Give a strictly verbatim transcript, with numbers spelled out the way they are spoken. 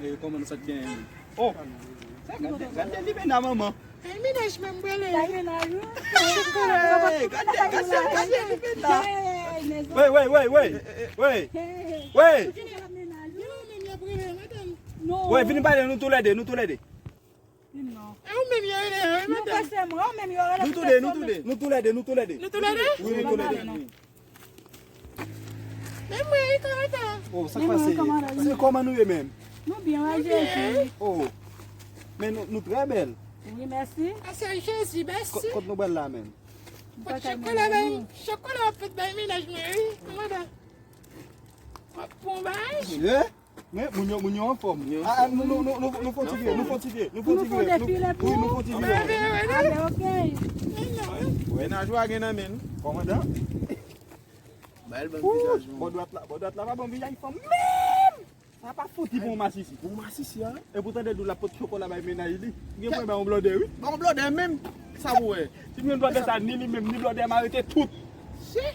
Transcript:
E, kòman sa t gen? Oh! Sa gade, gade limena manman. Ay, mennaj mwen m prale. Ay, mennaj ou. Chokola. Hey, gade, gade, gade limena. Hey, mezanmi. Wey, wey, wey, wey. Wey. Hey. Wey. Yo, men y ap rele, madanm. Non. Wey, vin pale, nou toulède, nou toulède. Non. E ou menm yo rele, wi, madanm. Non, pase mwen, ou menm yo rele. Nou toulède, nou toulède, nou toulède, nou toulède. Nou toulède? Wi, nou toulède. Men mwen, e kòman sa? Oh, sa k pase? Se kòman nou ye menm? Nou byen, wi, Jezi. Oh. Men nou, nou trè bèl. Wi, mèsi. Ase Jezi, mèsi. Kot, kot nou pral la menm? Pot chokola bay, chokola ap fèt bay mennaj mwen, wi. Mwen la. W ap pran bay. Eh? Men moun yo, moun yo anfòm. Ah, nou, nou, nou, nou, nou fò ti vye, nou fò ti vye, nou fò ti vye. Wi, nou fò ti vye. Abe, ok. Mennaj ou a gen nan men l. Kòmandan. Ba l ban vizaj mwen. Bò dwat la, bò dwat la pa ban vizaj fanm menm. Sa pa fouti bon masisi. Bon masisi, a? E pou tande dou la pot chokola bay mennaj li. Gen mwen ba yon blòdè, wi. Ba yon blòdè menm. Sa pou wè. Si mwen blòdè sa, ni li menm, ni blòdè m arete tout.